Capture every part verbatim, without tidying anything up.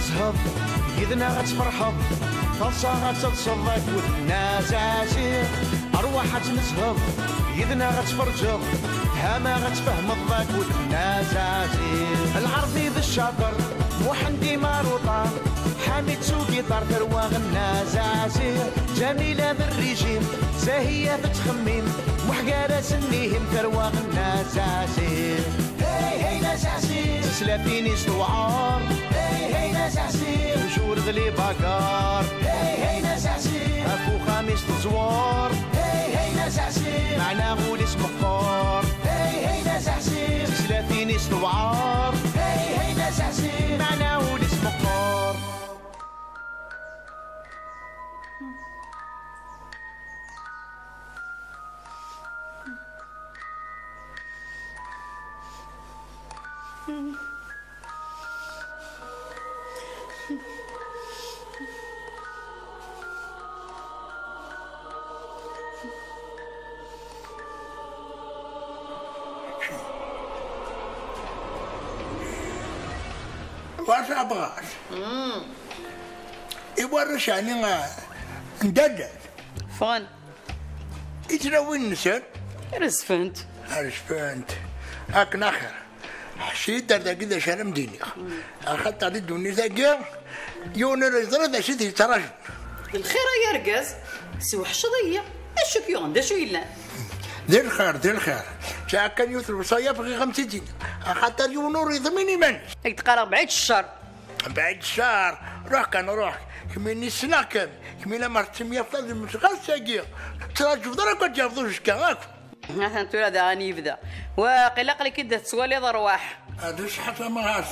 Zheḍ, yid-neɣ ad tferḥeḍ, taḍsa ad telseḍ akked Nna Zazi. Rwaḥ ad tmezheḍ, yid-neɣ ad tferǧeḍ, tama ad tfehmeḍ akked Nna Zazi. Lɛerbi d ccaṭer, Muḥend Imaruṭa, Ḥamid s ugiṭar, tarwa Nna Zazi. Ǧamila d rrijim, Zahiya tettxemmim, Muḥ gar-asen ihim, tarwa Nna Zazi. Hey, hey, Nna Zazi. Tislatin-is tewɛer. Hey, hey, Nna Zazi. Toujours d les bagarres. Hey, hey, Nna Zazi. Ɣef uxxam-is teẓwer. Hey, hey, Nna Zazi. Meɛna ul-is meqqer. Hey, hey, Nna Zazi. Tislatin-is tewɛer. Hey, hey, Nna Zazi. Meɛna ul-is meqqer. Wacu abɣas? I warrac ɛni, ah, n dallal? Ffɣen. I tlawin-nsen? Rezfent. Rezfent. Akken axir. Ḥci-yi-d ar dagi d acu ara m-d-iniɣ. Axaṭer di ddunit-agi, yiwen ur yeẓri d acu i t-yettraǧun. D lxir ay argaz, sewḥceḍ-iyi. Acu k-yuɣen, d acu yellan? D lxir, d lxir. Sɛiɣ kan yiwet lewṣaya bɣiɣ a m-tt-id-iniɣ. Axaṭer yiwen ur yeḍmin iman-is. Ad k-d-qqareɣ bɛid ccer. Mbeɛd ccer, ruḥ kan ruḥ. Kemmini ssneɣ-kem. Kemmini lemmer tettemyafeḍ ad mmeẓɣal sagi. Ttraǧuḍ ara akk ad d-yaweḍ uzekka akk. Atan tura daɣen yebda. Waqil aql-ik-id ad tettwaliḍ rrwaḥ. Ad useḥḥa tamɣart.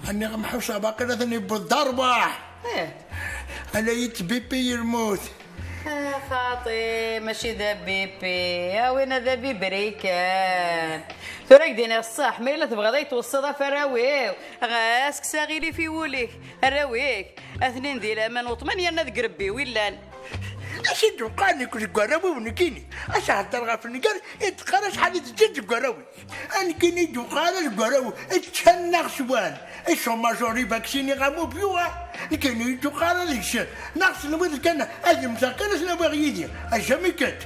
Aniɣ mḥusa baqil ad ten-yewweḍ d rrwaḥ. Eh. Ala yettbipi yelmut. A xaṭi, mačči d abipi, a winna d abibri kan. Tura ad k-d-iniɣ ṣṣeḥ, ma yella tebɣiḍ ad yi-tweṣṣiḍ ɣef arraw-iw, ɣas kkes aɣilif i wul-ik. Arraw-ik, atnin di laman uṭman yerna deg rebbi-w i llan. Acu i d-uqan nekk deg warraw-iw nekkini? Acu heddreɣ ɣef nnger i d-qqar acḥal i d-ǧǧan deg warraw-ik? A nekkini d-uqan deg warraw-iw, ččan neɣ swan. Ils sont majorés vaccinés ɣer mon bureau. Nekkini d-uqan ad gsen. Neɣ tenwiḍ kan ad mmteɣ kan ad ten-awiɣ yid-i. Ajami kan.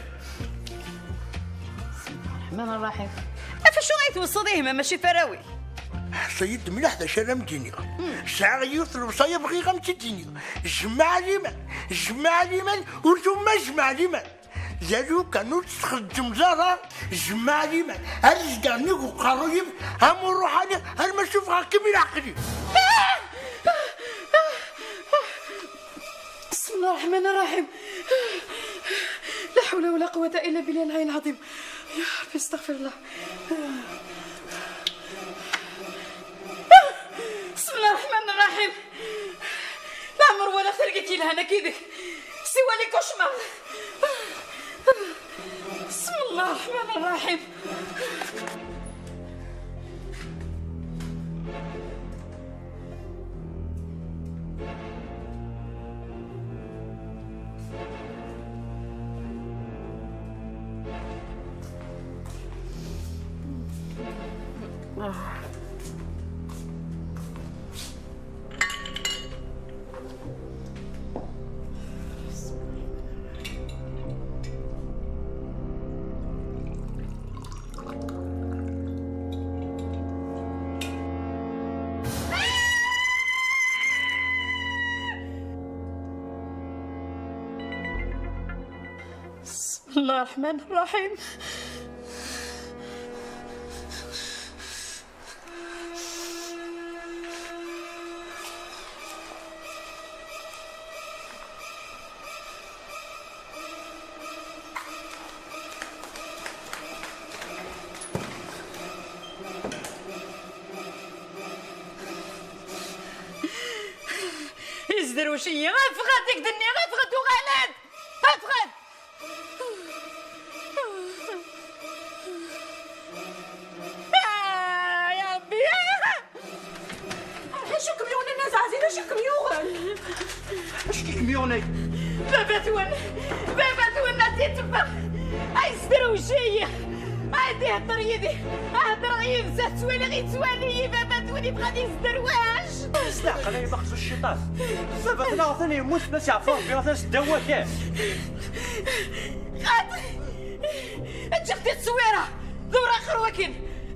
Ṛṛeḥman ṛṛaḥim. Ɣef acu ay tweṣṣiḍ ihi ma mačči f arraw-ik? Ḥṣu-yi-d mliḥ d acu ara m-d-iniɣ. Sɛiɣ yiwet n lewṣaya bɣiɣ a m-tt-id-iniɣ. Jmeɛ liman, jmeɛ liman, ur tumma jmeɛ liman. D alu kan ur tt-txeddmeḍ ara, jmeɛ liman. Ar izga nnig uqerruy-im, am uruḥani, arma cufeɣ-kem i leɛqel-im. بسم الله الرحمن الرحيم. لا حول ولا قوة إلا بالله العلي العظيم. يا ربي استغفر الله. بسم الله الرحمن الرحيم. لا عمر ولا خير قلت لها أنا كيدك. سوى لي كوشمار. بسم الله الرحمن الرحيم. بسم الله الرحمن الرحيم. Izderwec-iyi, ffɣet, i k-d-nniɣ, ffɣet, uɣal-d! Ffɣet! Ah, ya Rebbi! Acu kem-yuɣen a Nna Zaɛzin, acu kem-yuɣen? Acu kem-yuɣen ay? Baba-twen, baba-twen ad t-iteffeɣ. Ay yesderwec-iyi. Ay d-ihedder yid-i. Heddreɣ yid-s, ad ttwaliɣ yettwali-yi. Baba-twen yebɣa ad yesderwec. Steɛqel ay imeqzu cciṭan. Baba-tneɣ atan yemmut, ma s-yeɛfu Rebbi atan s ddaw wakal. Xaṭi! Ǧǧiɣ-t i tteswira! Ḍewreɣ ɣer wakken!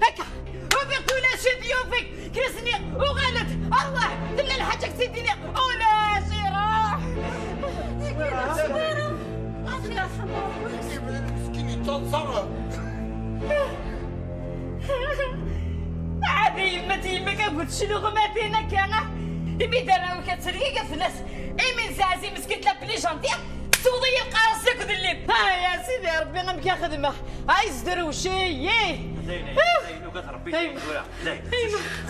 Akka! Ufiɣ-t ulac-it, yufeg! Kra s-nniɣ, uɣal-d! Arwaḥ! Tella lḥaǧa k-tt-id-iniɣ! Ulac, iruḥ! Tteswira! Ɣef yerḥem Rebbi! Meskin yettaḍsa! Ɛad a yemma-t yemma-k akked tcluɣmatin akka, imi d arraw-ik ad tergigi fell-as, imi d Zaɛzi meskin la plus gentille, tesweḍ-iyi lqareṣ akked llim. Ay a Sidi Rebbi, amek a xedmeɣ? Ay zderwec-iyi! Dayen, dayen, dayen, ugat Rebbi, dayen tura, dayen.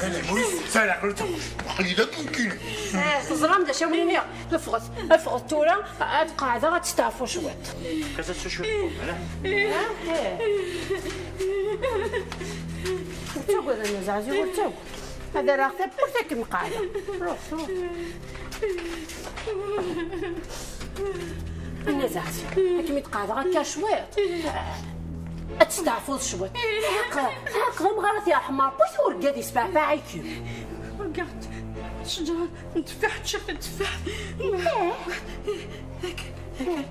Ana mui sala qlutum. Aql-i d akken kini. Eh, teẓram d acu am-iniɣ? Ffɣet, ffɣet tura, ad qeɛdeɣ ad testeɛfu cwiṭ. Kasa tsucul. Ur ttagad a Nna Zaɛzi, ur ttagad. Ad rreɣ tawwurt akken qeɛdeɣ. Ruḥ, ruḥ. A Nna Zaɛzi, ad kem-id-qeɛdeɣ akka cwiṭ. Ad testeɛfuḍ cwiṭ. Ḥaq, ḥaq, d amɣar ad t-yerḥem Rebbi, urgad yesbeɛbeɛ-ikem. Urgad, ttejra n tteffaḥ, ččiɣ tteffaḥ. Akka, akka.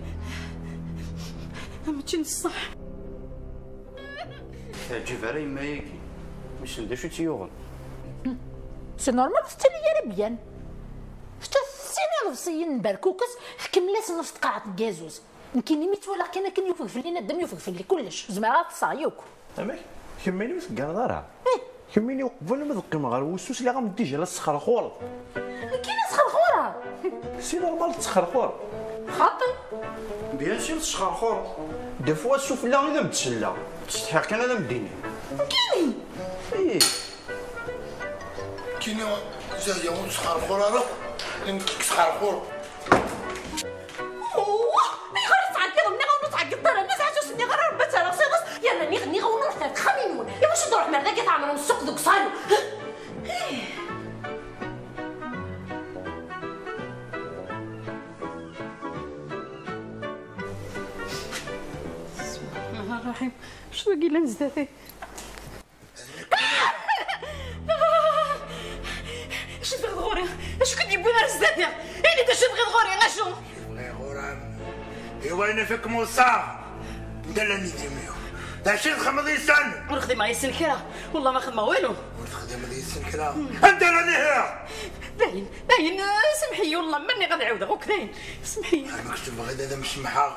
Mačči n ṣṣeḥ. Teɛǧib ara yemma-agi. Wissen d acu i tt-yuɣen. C'est normal, ur tettili ara bien. Kečč tessin iḍebsiyen n berkukes, tkemmel-asen ɣef tqaɛet n gazuz. Nekkini mi ttwaliɣ kan akken yufeg fell-i naddam, yufeg fell-i kullec. Zemreɣ ad ṭṭseɣ yakk. Amek? Kemmini ur tegganeḍ ara? Ih. Kemmini uqbel ma d-qqimeɣ ɣer wusu sliɣ-am déjà la tesxerxureḍ. Nekkini sxerxureɣ? C'est normal tesxerxureḍ. Xaṭi. Bien sûr tesxerxureḍ. Des fois sufella i d am-d-selleɣ. Ttsetḥiɣ kan ad am-d-iniɣ. Nekkini? Ih. Kini Zahya ur tesxerxur ara, nekk tesxerxur. Wah! Ayɣer i tettɛeggiḍ? Nniɣ-awen ur ttɛeggiḍet ara, nniɣ-as ur s-nniɣ ara Rebbi ad terreɣ s iḍes, yerna nniɣ, nniɣ-awen ruḥet ar texxamin-nwen. Iwacu d-truḥem ar dagi tɛemrem ssuq deg uṣalu? بسم الله الرحمن الرحيم. شنو قايلين زداتي؟ Acu tebɣiḍ ɣur-i? Acu k-d-yewwin ar zdat-i? Ini-d acu tebɣiḍ ɣur-i, acu? Bɣiɣ ɣur-m. Iwa ayen ifek Musa. Ndala n idrimen-iw. D acu txedmeḍ yes-sen? Ur xdimeɣ yes-sen kra. Wallah ma xedmeɣ walu. Ur texdimeḍ yes-sen kra. Anda ara nihiɣ? Dayen, dayen, eh, semḥ-iyi, wallah, ma nniɣ ad ɛawdeɣ akk, dayen, semḥ-iyi. Amek tebɣiḍ ad am-semḥeɣ?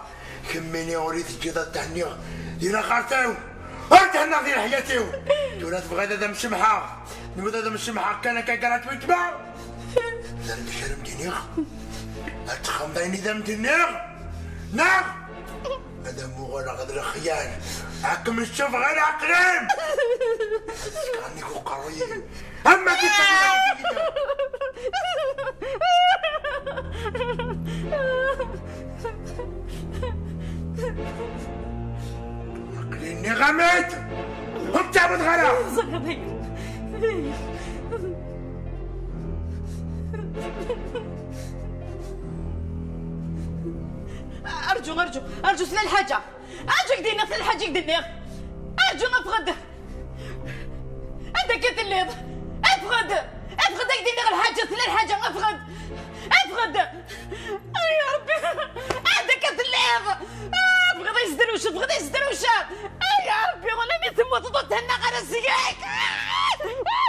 Kemmini ur yi-teǧǧiḍ ad thenniɣ di laxert-iw, ur thennaɣ di leḥyat-iw. Tura tebɣiḍ ad am-semḥeɣ? Nwiḍ ad am-semḥeɣ kan akka gratuitement? Ẓer d acu ara m-d-iniɣ? Ad texxameḍ ayen i d am-d-nniɣ? Neɣ ad am-uɣaleɣ d lexyal, ad kem-ssufɣeɣ leɛqel-im! Ad sekreɣ nnig uqerruy-im. Ama d aql-i nniɣ-am-d! Ur ttɛawdeɣ ara! Arǧu, arǧu, arǧu, tella lḥaǧa. Arǧu, ak-d-nniɣ, tella lḥaǧa, ak-d-nniɣ. Arǧu, afeɣ-d. Anda akka telliḍ? Afeɣ-d! Afeɣ-d, ak-d-iniɣ lḥaǧa, tella lḥaǧa, afeɣ-d! Afeɣ-d! Ay Ṛebbi! Anda akka telliḍ? Tebɣiḍ ad yi-sderwceḍ, tebɣiḍ ad yi-sderwceḍ! Ay Ṛebbi, ula mi temmuteḍ ur thennaɣ ara seg-k! Ay Ṛebbi!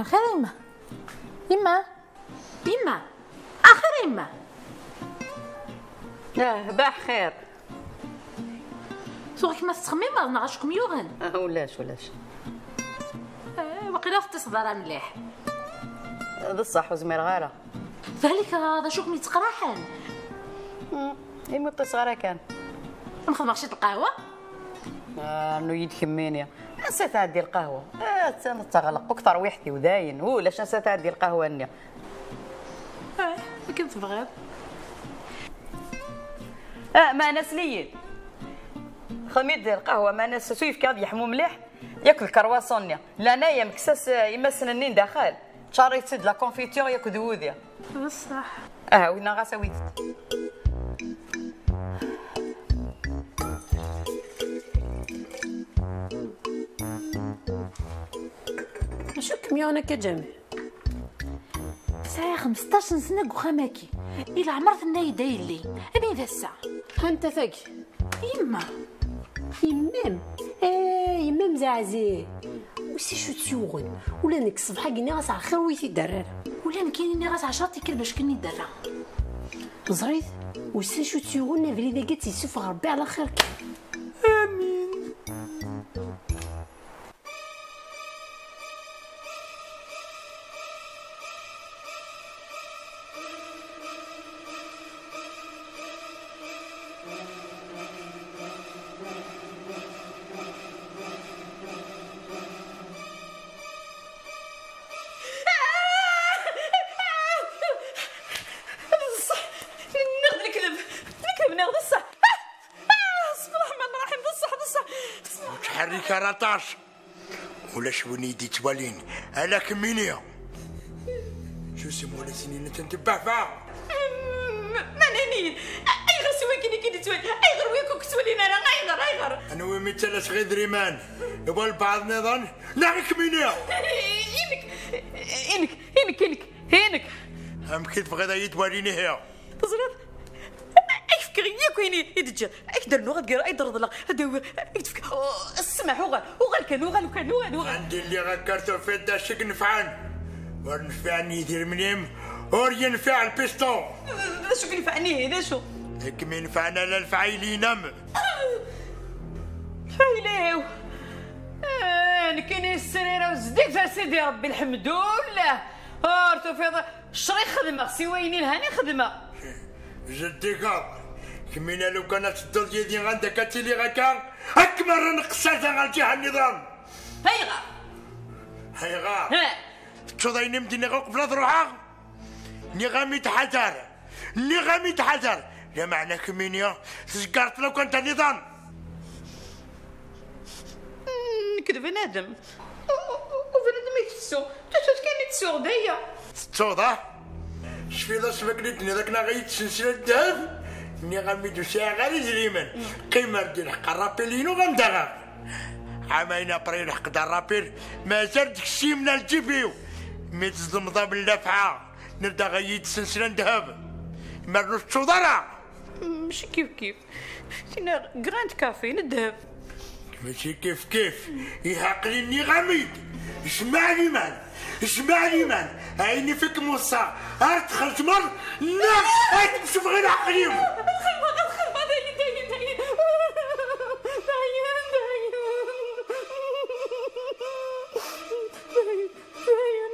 Axir a yemma. Yemma. Yemma. Axir a yemma. Ah, bah xir. Tuɣ-ik ma tettxemmimeḍ neɣ acu kem-yuɣen? Ah, ulac, ulac. Eh, waqila ur teṭṭiseḍ ara mliḥ. D ṣṣeḥ, ur zmireɣ ara. Balak, ah, d acu kem-yettqraḥen? Hmm, imi ur ṭṭiseɣ ara kan. Ad nxedmeɣ ciṭ lqahwa? Ah, rnu-yi-d kemmini. Ansa tɛeddi lqahwa? Ah, attan teɣleq akk terwiḥt-iw dayen. Ulac ansa tɛeddi lqahwa-nni. Ah, akken tebɣiḍ. Ah, meɛna sliyin. Xdem-d lqahwa, meɛna s uyefki ad yeḥmu mliḥ, yakk d lkerwaṣu-nni. Leɛnaya-m, kkes-as imassen-nni n daxel. Ččar-itt-id la confiture yakk d wudi. Bṣeḥ. Ah, winna ɣas awit-d. Acu kem-yuɣen akka, Ǧamil? Sɛiɣ xmesṭac n sna deg uxxam-agi. I leɛmer tenna-yi-d a yelli. Anida ass-a? Anta tagi? Yemma. Yemma-m? Eh, yemma-m zeɛzi. Wissen acu tt-yuɣen? Ula nekk ṣṣbeḥ-agi nniɣ-as ɛxir ur yi-t-id-terra ara. Ula nekkini nniɣ-as ɛecra tikkal bac ken-id-terra. Teẓriḍ? Wissen acu tt-yuɣen, abrid-agi ad tt-yessufeɣ Rebbi ɛla xir kan. Amin. Bṣeḥ, nniɣ-d lekdeb, lekdeb nniɣ d ṣṣeḥ. Ah! Ah! بسم الله الرحمن الرحيم، بصح، بصح، بصح. Ur ttḥerrik ara aṭas. Ulac win i yi-d-yettwalin, ala kemmini. Susem wala sinin ad tent-tebbeɛfeɣ. Manani, ayɣer s wakken i k-id-ttwalin? Ayɣer wi akk ttwalin ara? Ayɣer, ayɣer? Anwa mi ttalaseɣ idrimen? Iwa lbeɛḍ nniḍen? Neɣ i kemmini? Inek, inek, inek, inek, inek. Amek i tebɣiḍ ad yi-d-walin ihi? Teẓriḍ? Ad k-fkeɣ yakk ayen i d-teǧǧiḍ. Ad k-d-rnuɣ, ad d-reḍleɣ, ad d-awiɣ, ad k-d-fkeɣ. Oh, ssmaḥ, uɣal, uɣal kan, uɣal kan, uɣal, uɣal. Anda i lliɣ akka tufiḍ d acu i inefɛen? Ur nfiɛen yidrimen-im, ur yenfiɛ lpisṭu. D acu i inefɛen ihi, d acu? I kem-inefɛen ala lefɛayel-inem. Lefɛayel-iw? Eh, nekkini srireɣ zeddiget ar Sidi Rebbi, lḥemdullah. Ur tufiḍ Ccer i xedmeɣ, siwa ayen ilhan i xedmeɣ. Zeddigeḍ, kemmina lukan ad tedduḍ yid-i anda akka ad tiliɣ akka, ad kem-rren qessada ɣer lǧiha nniḍen. Ayɣer? Ayɣer? Ha? Tettuḍ ayen i m-d-nniɣ uqbel ad ruḥeɣ? Nniɣ-am-id ḥader, nniɣ-am-id ḥader, lameɛna kemmini tzeggareḍ lukan d aniḍen. Nekk d bnadem. U, u, u bnadem i tettsuɣ. Tutut kan i ttsuɣ, d aya. Tettuḍ, ah? Cfiḍ asmi akken i d-tenniḍ akken ad iyi-d-sensel ddheb? Nniɣ-am-id ur sɛiɣ ara idrimen. Qqim ar d-ilḥeq rrapil-inu ɣer daɣen. Ɛamayen après ilḥeq-d rrapil, mazal deg simna lǧib-iw. Mi tzedmeḍ am llafɛa, nerda ad iyi-d-senslen ddheb. Mer ur tettuḍ ara. Mačči kif kif. Tinna grand café n ddheb. Mačči kif kif. Ihi aql-i nniɣ-am-id. Jmeɛ liman. Jmeɛ liman. Ayen i fik muṣṣa. Ar txedmeḍ neɣ ad temsefɣi leɛqel-im. Ad xedmeɣ, ad xedmeɣ, dayen, dayen, dayen. Dayen, dayen. Dayen, dayen, dayen.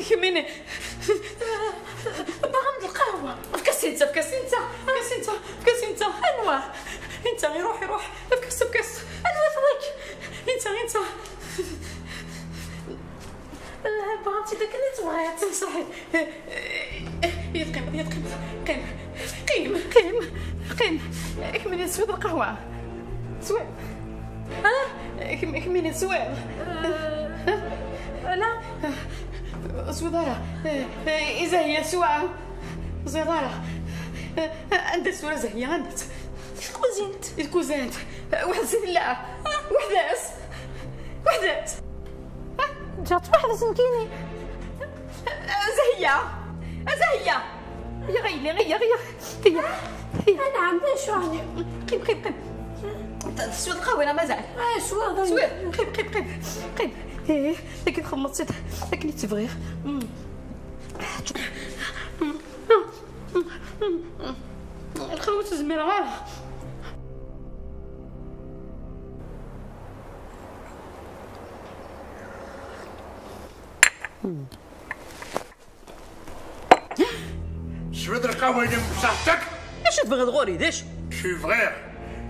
Kemmini. Baɣam d lqahwa. Efk-as-tt, efk-as-tt, efk-as-tt, efk-as-tt. Anwa? Anta, iruḥ, iruḥ. Efk-as, efk-as. Anwa tḍik? Anta, anta. Baɣam-tt-id akken i tebɣiḍ. Ṣaḥi. Yeqqim, yeqqim. Qqim. Qqim, qqim, qqim. Kemmini teswiḍ lqahwa? Teswiḍ? Ha? Kem-, kemmini teswiḍ? Eh, ala. Teswiḍ ara? Eh, eh, i Zahya swa. Teswiḍ ara? Eh, anda-tt tura Zahya? Anda-tt? Di tkuzint. Di tkuzint. Weḥd-s i tella? Weḥd-s? Weḥd-s? Ǧǧiɣ-tt weḥd-s nekkini. Zahya! Zahya! Yya, a yelli, yya, yya, yya, yya. Anɛam, d acu ɛni? Qqim, qqim, qqim. Teswiḍ lqahwa neɣ mazal? Ah, swiɣ, d acu? Swiɣ, qqim, qqim, qqim, qqim. Ih, akken txedmeḍ-tt akken i tt-bɣiɣ. Mm. Lxir ur s-zmireɣ ara. Teswiḍ lqahwa-inem bṣaḥ-tek? Acu tebɣiḍ ɣur-i, d acu? Acu i bɣiɣ?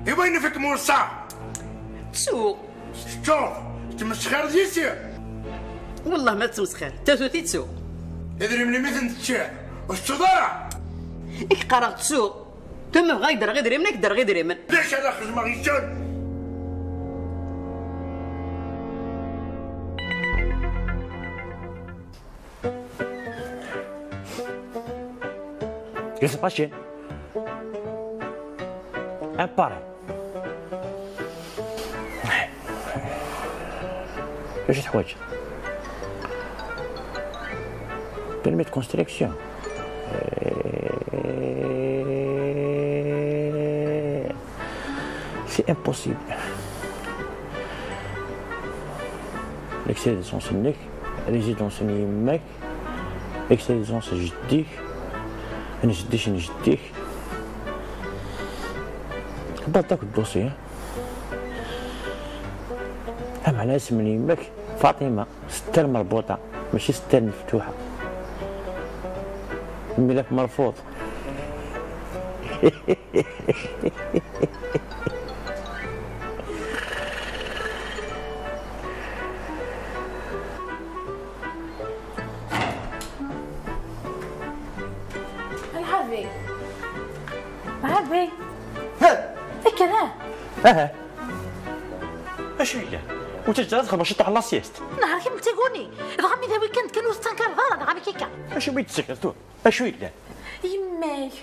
I wayen ifek Musa? Ttuɣ. Tettuḍ? Tettmesxireḍ yis-i? Wellah ma tettmesxir, tatut i ttuɣ. Idrimen-im i ten-teččiḍ, ur tettuḍ ara? I k-qqareɣ ttuɣ? Tura ma bɣiɣ ad k-d-rreɣ idrimen, ad k-d-rreɣ idrimen. D acu ara xedmeɣ yis-sen? Yusuf Acin. Un parrain. Acu teḥwaǧ? Permis de construction. C'est impossible. L'extrait de son Sénèque, résidence Nimek, l'extrait de son Jeddik, Jeddik, Jeddik. Bon, t'as que le dossier, hein. Am على اسم يمك فاطمة. Ster merbuṭa, mačči ster meftuḥa. Mlaf merfuḍ. Lḥabi. Lḥabi. Ha! Kker, ha! Aha. Acu yellan? Ur teǧǧa ara txedmeḍ ciṭuḥ n la sieste? Nehṛ kemm d taguni. Dɣa mi d weekend kan ur tettenkareḍ ara, dɣa amek akka? Acu mi d-tsekkeḍ tura? Acu yellan? Yemma-k.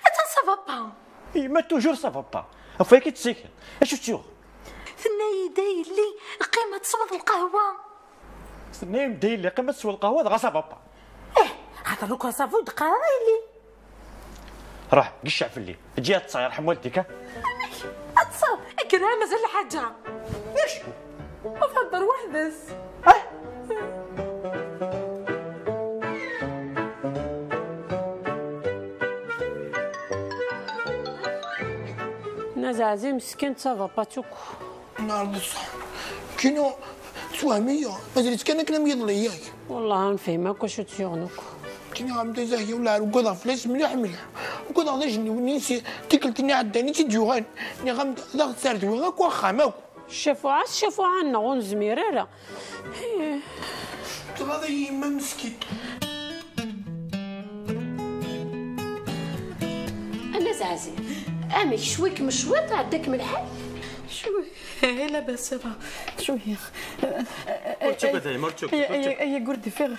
Atan ça va pas. Yemma toujours ça va pas. Ɣef waya i d-tsekkeḍ. Acu tt-yuɣ? Tenna-yi-d a yelli, qqim ad tesweḍ lqahwa. Tenna-yam-d a yelli, qqim ad tesweḍ lqahwa, dɣa ça va pas. Eh, hḍer lukan ça va, ur d-qqar ara a yelli. Ruḥ, gecceɛ fell-i. Eǧǧ-iyi ad ṭṭseɣ, yerḥem waldik, ha? Amek? Ad ṭṭseɣ? Kker, ha, mazal lḥaǧa. Acu? Ad thedder weḥd-s. Ah! Nna Zeɛzi meskin, ça va pas akk. Neɛreḍ ṣṣeḥ. Kino, twehmi-yi. Mazal-itt kan akken am yiḍelli, yak. Wellah ur nefhim akk acu tt-yuɣen akk. Kini ɣam-d azahya ula ar ugadeɣ fell-as mliḥ mliḥ. Ugadeɣ d ajenniw-nni si tikkelt-nni iɛeddan i tt-id-yuɣen. Nniɣ-am-d d aɣ-d-serdwi akk axxam akk. Ccafuɛa s ccafuɛa-nneɣ ur nezmir ara. Tɣaḍ-iyi yemma meskint. A Nna Zeɛzi, amek, cwi-kem cwiṭ, ɛedda-kem lḥal? Cwi, eh, labas, ça va. Cwi. Ur ttagad a yemma, ur ttagad, ur ttagad. Ay, ay, ay, ay, ur d-ffiɣ.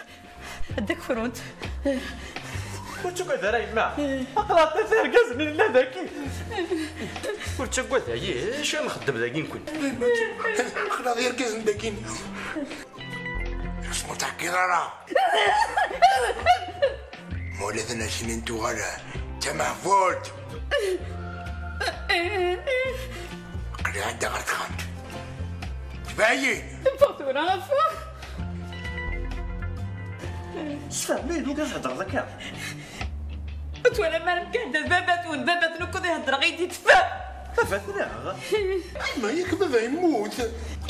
Ad d-ak-frunt. Ur ttagad ara a yemma. Aql-aɣ tirgazen i nella dagi. Ur ttagad a yi, acu ara nxeddem dagi nekkni? Aql-aɣ d irgazen dagi. Ur tɛeggiḍ ara. Ma ula d nutni n tuɣal d tamehbult. Aql-i ɛeddaɣ ɣer texxamt. Tbeɛ-iyi. Ffeɣ tura, ffeɣ. Sfehmi-d, ur d-theddreḍ akka. Ur twalam ara mkehda d baba-twen, baba-twen ukud iheddreɣ i d-iteffeɣ. Baba-tneɣ? Ay, ma yak baba yemmut.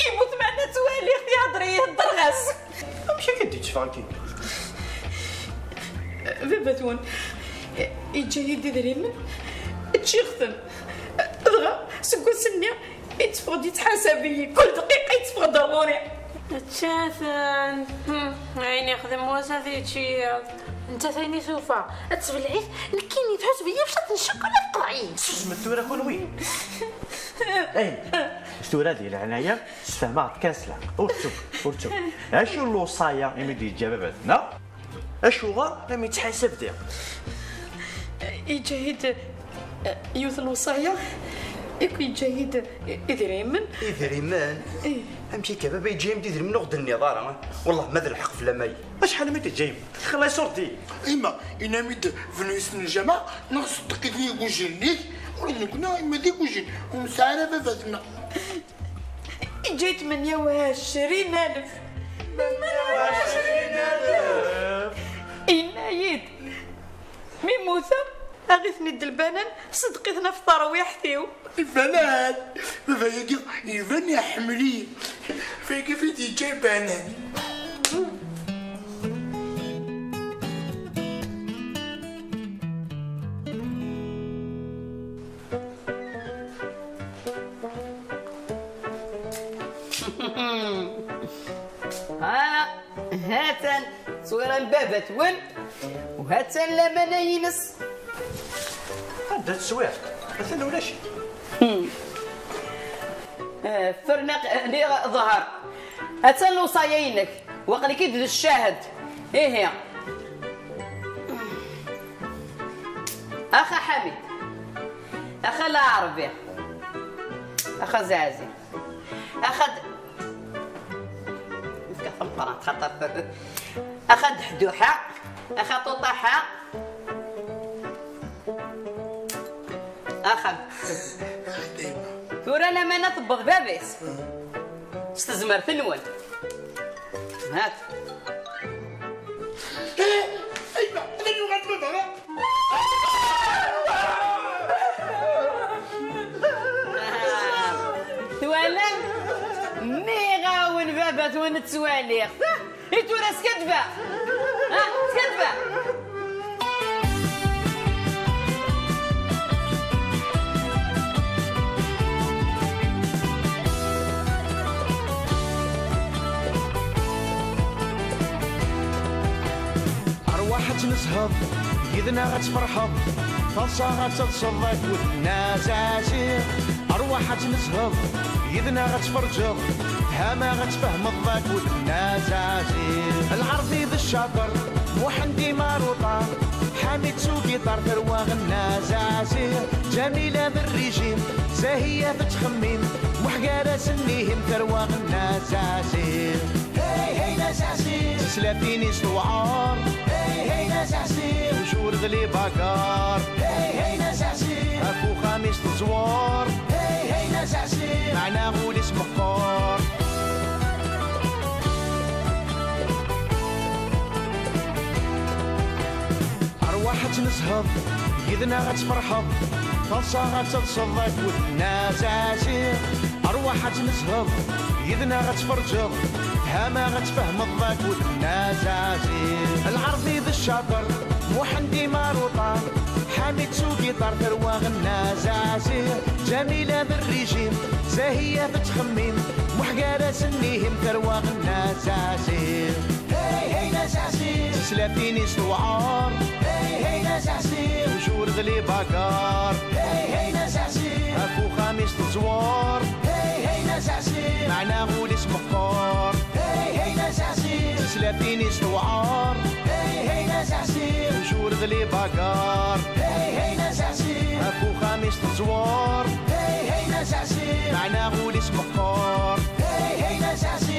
Yemmut, meɛna ttwaliɣ-t ihedder, ihedder ɣas. Amek akka d-itteffeɣ akken? Baba-twen iǧǧa-yi-d idrimen, ččiɣ-ten. Dɣa seg wass-nni, yetteffeɣ-d yettḥasab-iyi, kul dqiqa yetteffeɣ-d ar ɣur-i. Ččan-ten. Hmm, ayen yexdem wass ad yečč yiḍ. Netta tayen i tufa, ad tbelɛit, nekkini tḥuseb-iyi bcad n ccakula teqḍeɛ-iyi. Susmet tura kunwi. Ay, tura di leɛnaya, sfehmeɣ-d kan s lɛeql. Ur ttuk, ur ttuk. Acu n lewṣaya imi d-yeǧǧa baba-tneɣ? Acuɣer am yettḥasab diɣ? Yeǧǧa-yi-d, eh, yiwet n lewṣaya, akk yeǧǧa-yi-d idrimen. Idrimen? Ih. Amek akka, baba yeǧǧa-yam-d idrimen ur ɣ-d-tenniḍ ara? Wellah ma d lḥeqq fell-am ay. Acḥal mi d-yeǧǧa-yam? Xla iṣurdi. Ima, inam-id bnu isem n lǧameɛ, neɣ ṣeddeq-it i igujilen-ik, ula d nekkni, ima d igujilen, ur nesɛi ara baba-tneɣ. Yeǧǧa-yi-d tmenya u ɛecrin alef. Tmenya u ɛecrin alef. Yenna-yi-d, mi mmuteɣ, aɣ-iten-id lbanan, ṣeddeq-iten ɣef terwiḥt-iw. Lbanan! Baba-yagi iban iḥemmel-iyi. Fayagi fi d-yeǧǧa lbanan. Hmm. Ah, ha-tt-an tteswiṛa n baba-twen, u ha-tt-an lamana-ines. Anda tteswiṛ? Atan ulac-it. Hmm. Eh, ferneq, eh, niɣ ḍher. Ha-tt-an lewṣaya-inek. Waqil-ik-id d ccahed. Ihi. Axa Ḥamid. Axa Laɛerbi. Axa Zaɛzi. Axa d-, nefka tameqqrant xaṭer. Axa Deḥduḥa. Axa Ṭuṭaḥa. Axa. Tura lamana tewweḍ baba-s. S tezmert-nwen. Hat. Aywa, ad yuɣal baba. Twalam? Nniɣ-awen baba-twen ttwaliɣ-t. I tura skaddbeɣ. Ha, skaddbeɣ. Arwaḥ ad tnezheḍ, yid-neɣ ad tferḥeḍ, taḍsa ad teḍseḍ akked Nna Zaɛziɣ. Arwaḥ ad tnezheḍ, yid-neɣ ad tferǧeḍ, hama ad tfehmeḍ akked Nna Zaɛziɣ. Lɛerbi d ccaṭer, Muḥend imaruṭa, Ḥamid s ugiṭar, tarwa Nna Zaɛziɣ, Ǧamila d rrijim, Zahiya tettxemmim, Muḥ gar-asen ihim, tarwa Nna Zaɛziɣ. Hey, hey, Nna Zaɛziɣ. Tislatin-is tewɛer. Hey, hey, Nna Zaɛziɣ. Toujours d les bagarres. Hey, hey, Nna Zaɛziɣ. Ɣef uxxam-is teẓwer. Hey, hey, Nna Zaɛziɣ. Meɛna ul-is meqqer. Arwaḥ ad tnezheḍ, yid-neɣ ad tferḥeḍ, taḍsa ad teḍseḍ akked Nna Zaɛziɣ. Arwaḥ ad tnezheḍ, yid-neɣ ad tferǧeḍ, hama ad tfehmeḍ akked Nna Zaɛziɣ. Lɛerbi d ccaṭer, Muḥend imaruṭa, Ḥamid s ugiṭar, tarwa Nna Zaɛziɣ, Ǧamila d rrijim, Zahiya tettxemmim, Muḥ gar-asen ihim, tarwa Nna Zaɛziɣ. Hey, hey, Nna Zaɛziɣ. Tislatin-is tewɛer. Hey, hey, Nna Zaɛziɣ. Toujours d les bagarres. Hey, hey, Nna Zaɛziɣ. Ɣef uxxam-is teẓwer. Hey, hey, Nna Zaɛziɣ. Meɛna ul-is meqqer. Hey, hey, Nna Zaɛziɣ. Tislatin-is tewɛer. Hey, hey, Nna Zaɛziɣ. Toujours d les bagarres. Hey, hey, Nna Zaɛziɣ. Ɣef uxxam-is teẓwer. Hey, hey, Nna Zaɛziɣ. Meɛna ul-is meqqer. Hey, hey, Nna Zaɛziɣ.